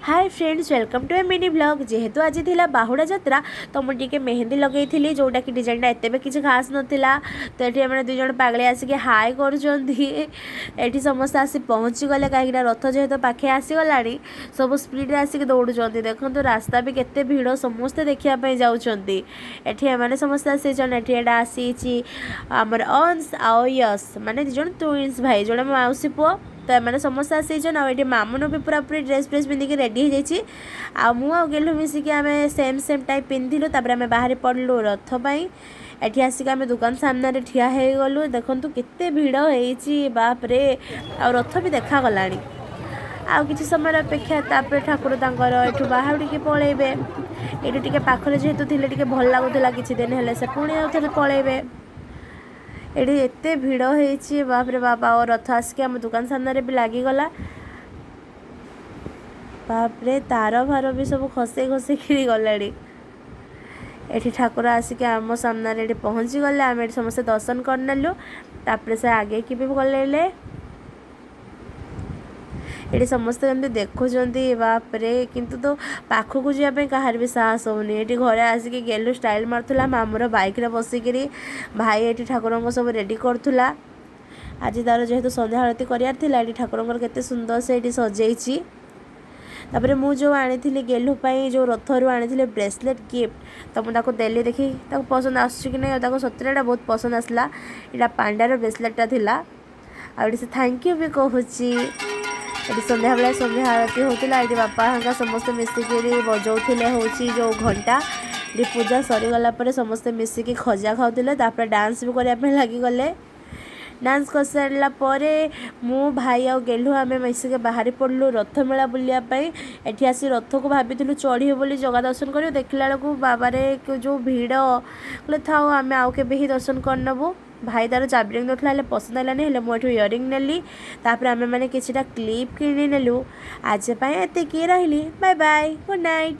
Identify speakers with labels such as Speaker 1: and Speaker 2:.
Speaker 1: Hi friends, welcome to a mini vlog। ଯେହେତୁ ଆଜି ଥିଲା ବାହୁଡ଼ା ଯାତ୍ରା, ତ ମୁଁ ଟିକେ ମେହେନ୍ଦି ଲଗେଇଥିଲି, ଯେଉଁଟାକି ଡିଜାଇନଟା ଏତେ ବି କିଛି ଖାସ୍ ନଥିଲା। ତ ଏଠି ଆମେ ଦୁଇ ଜଣ ପାଗଳି ଆସିକି ହାଇ କରୁଛନ୍ତି। ଏଠି ସମସ୍ତେ ଆସି ପହଞ୍ଚିଗଲେ, କାହିଁକିନା ରଥ ଯେହେତୁ ପାଖେ ଆସିଗଲାଣି, ସବୁ ସ୍ପିଡ଼ରେ ଆସିକି ଦୌଡ଼ୁଛନ୍ତି। ଦେଖନ୍ତୁ, ରାସ୍ତା ବି କେତେ ଭିଡ଼, ସମସ୍ତେ ଦେଖିବା ପାଇଁ ଯାଉଛନ୍ତି। ଏଠି ଏମାନେ ସମସ୍ତେ ଆସିଛନ୍ତି। ଏଠି ଏଇଟା ଆସିଛି ଆମର ଅଂଶ ଆଉ ୟଶ, ମାନେ ଦୁଇ ଜଣ ଟୁଇନ୍ସ ଭାଇ, ଜଣେ ମାଉସୀ ପୁଅ। ତ ଏମାନେ ସମସ୍ତେ ଆସିଯାଇଛନ୍ତି। ଆଉ ଏଠି ମାମୁନୁ ବି ପୁରାପୁରି ଡ୍ରେସ୍ ଫ୍ରେସ୍ ପିନ୍ଧିକି ରେଡ଼ି ହେଇଯାଇଛି। ଆଉ ମୁଁ ଆଉ ଗେଲୁ ମିଶିକି ଆମେ ସେମ୍ ସେମ୍ ଟାଇପ୍ ପିନ୍ଧିଲୁ। ତାପରେ ଆମେ ବାହାରି ପଡ଼ିଲୁ ରଥ ପାଇଁ। ଏଠି ଆସିକି ଆମେ ଦୋକାନ ସାମ୍ନାରେ ଠିଆ ହେଇଗଲୁ। ଦେଖନ୍ତୁ, କେତେ ଭିଡ଼ ହେଇଛି, ବାପରେ! ଆଉ ରଥ ବି ଦେଖାଗଲାଣି। ଆଉ କିଛି ସମୟର ଅପେକ୍ଷା, ତାପରେ ଠାକୁର ତାଙ୍କର ଏଠୁ ବାହାରିକି ପଳେଇବେ। ଏଇଠି ଟିକେ ପାଖରେ ଯେହେତୁ ଥିଲେ, ଟିକେ ଭଲ ଲାଗୁଥିଲା କିଛି ଦିନ। ହେଲେ ସେ ପୁଣି ଆଉ ଥରେ ପଳେଇବେ। ଏଠି ଏତେ ଭିଡ଼ ହେଇଛି, ବାପରେ ବାପ! ଆଉ ରଥ ଆସିକି ଆମ ଦୋକାନ ସାମ୍ନାରେ ବି ଲାଗିଗଲା। ବାପରେ, ତାର ଫାର ବି ସବୁ ଖସେଇ ଖସେଇକିରି ଗଲାଣି। ଏଠି ଠାକୁର ଆସିକି ଆମ ସାମ୍ନାରେ ଏଠି ପହଞ୍ଚିଗଲେ। ଆମେ ଏଠି ସମସ୍ତେ ଦର୍ଶନ କରିନେଲୁ। ତାପରେ ସେ ଆଗେଇକି ବି ଗଲେଲେ। ଏଠି ସମସ୍ତେ ଏମିତି ଦେଖୁଛନ୍ତି, ବାପରେ! କିନ୍ତୁ ତ ପାଖକୁ ଯିବା ପାଇଁ କାହାର ବି ସାହସ ହେଉନି। ଏଠି ଘରେ ଆସିକି ଗେଲୁ ଷ୍ଟାଇଲ୍ ମାରୁଥିଲା ମାମୁଁର ବାଇକ୍ରେ ବସିକିରି। ଭାଇ ଏଠି ଠାକୁରଙ୍କ ସବୁ ରେଡ଼ି କରୁଥିଲା। ଆଜି ତାର ଯେହେତୁ ସନ୍ଧ୍ୟା ଆଳତି କରିବାର ଥିଲା। ଏଠି ଠାକୁରଙ୍କର କେତେ ସୁନ୍ଦର ସେ ଏଠି ସଜେଇଛି। ତାପରେ ମୁଁ ଯେଉଁ ଆଣିଥିଲି ଗେଲୁ ପାଇଁ, ଯେଉଁ ରଥରୁ ଆଣିଥିଲି ବ୍ରେସଲେଟ୍ ଗିଫ୍ଟ, ତ ମୁଁ ତାକୁ ଦେଲି, ଦେଖି ତାକୁ ପସନ୍ଦ ଆସୁଛି କି ନାହିଁ। ଆଉ ତାକୁ ସତରେ ଏଇଟା ବହୁତ ପସନ୍ଦ ଆସିଲା। ଏଇଟା ପାଣ୍ଡାର ବ୍ରେସଲେଟ୍ଟା ଥିଲା। ଆଉ ଏଠି ସେ thank you ବି କହୁଛି। ଏଠି ସନ୍ଧ୍ୟାବେଳେ ସନ୍ଧ୍ୟା ଆଳତି ହେଉଥିଲା। ଏଠି ବାପା ହେଙ୍କା ସମସ୍ତେ ମିଶିକିରି ବଜାଉଥିଲେ ହେଉଛି ଯେଉଁ ଘଣ୍ଟା। ଏଠି ପୂଜା ସରିଗଲା ପରେ ସମସ୍ତେ ମିଶିକି ଖଜା ଖାଉଥିଲେ। ତାପରେ ଡାନ୍ସ ବି କରିବା ପାଇଁ ଲାଗିଗଲେ। ଡାନ୍ସ କରିସାରିଲା ପରେ ମୁଁ, ଭାଇ ଆଉ ଗେଲୁ ଆମେ ମିଶିକି ବାହାରି ପଡ଼ିଲୁ ରଥ ମେଳା ବୁଲିବା ପାଇଁ। ଏଠି ଆସି ରଥକୁ ଭାବିଥିଲୁ ଚଢ଼ିବୁ ବୋଲି, ଜଗା ଦର୍ଶନ କରିବୁ। ଦେଖିଲା ବେଳକୁ ବାବାରେ, ଯେଉଁ ଭିଡ଼! କହିଲେ, ଥାଉ, ଆମେ ଆଉ କେବେ ହିଁ ଦର୍ଶନ କରିନେବୁ। ଭାଇ ତାର ଚାବି ରିଙ୍ଗ ଦେଉଥିଲା, ହେଲେ ପସନ୍ଦ ହେଲାନି। ହେଲେ ମୁଁ ଏଠୁ ଇୟରିଂ ନେଲି। ତାପରେ ଆମେମାନେ କିଛିଟା କ୍ଲିପ୍ କିଣି ନେଲୁ। ଆଜି ପାଇଁ ଏତିକି, ରହିଲି। Bye bye, good night.